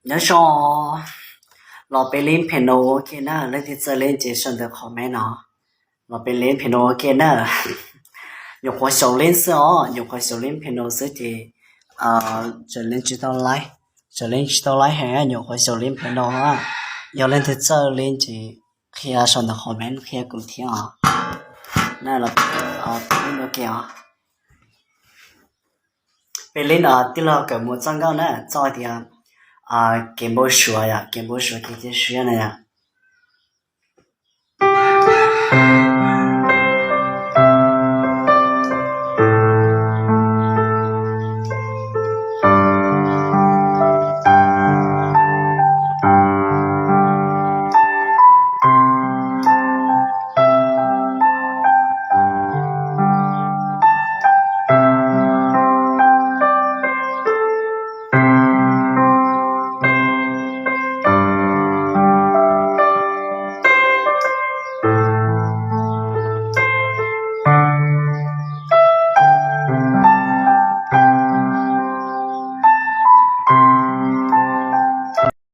Nyob zoo, los peb link piano ua ke na, leej twg txawj link ces sau ntawm comment no. Los peb link piano ua ke na. Nyuam qhuav xyaum link xwb os, nyuam qhuav xyaum link piano xwb ces tseem link tsis tau live, tseem link tsis tau live heev, nyuam qhuav xyaum link piano. Yog leej twg txawj link ces qhia sau ntawm comment qhia kuv thiab os. Na, peb link ua ke os. Peb link tij laug Kawm Muas txoj nkauj na, txoj tias kev npau suav yom, kev npau suav kev cia siab na yom.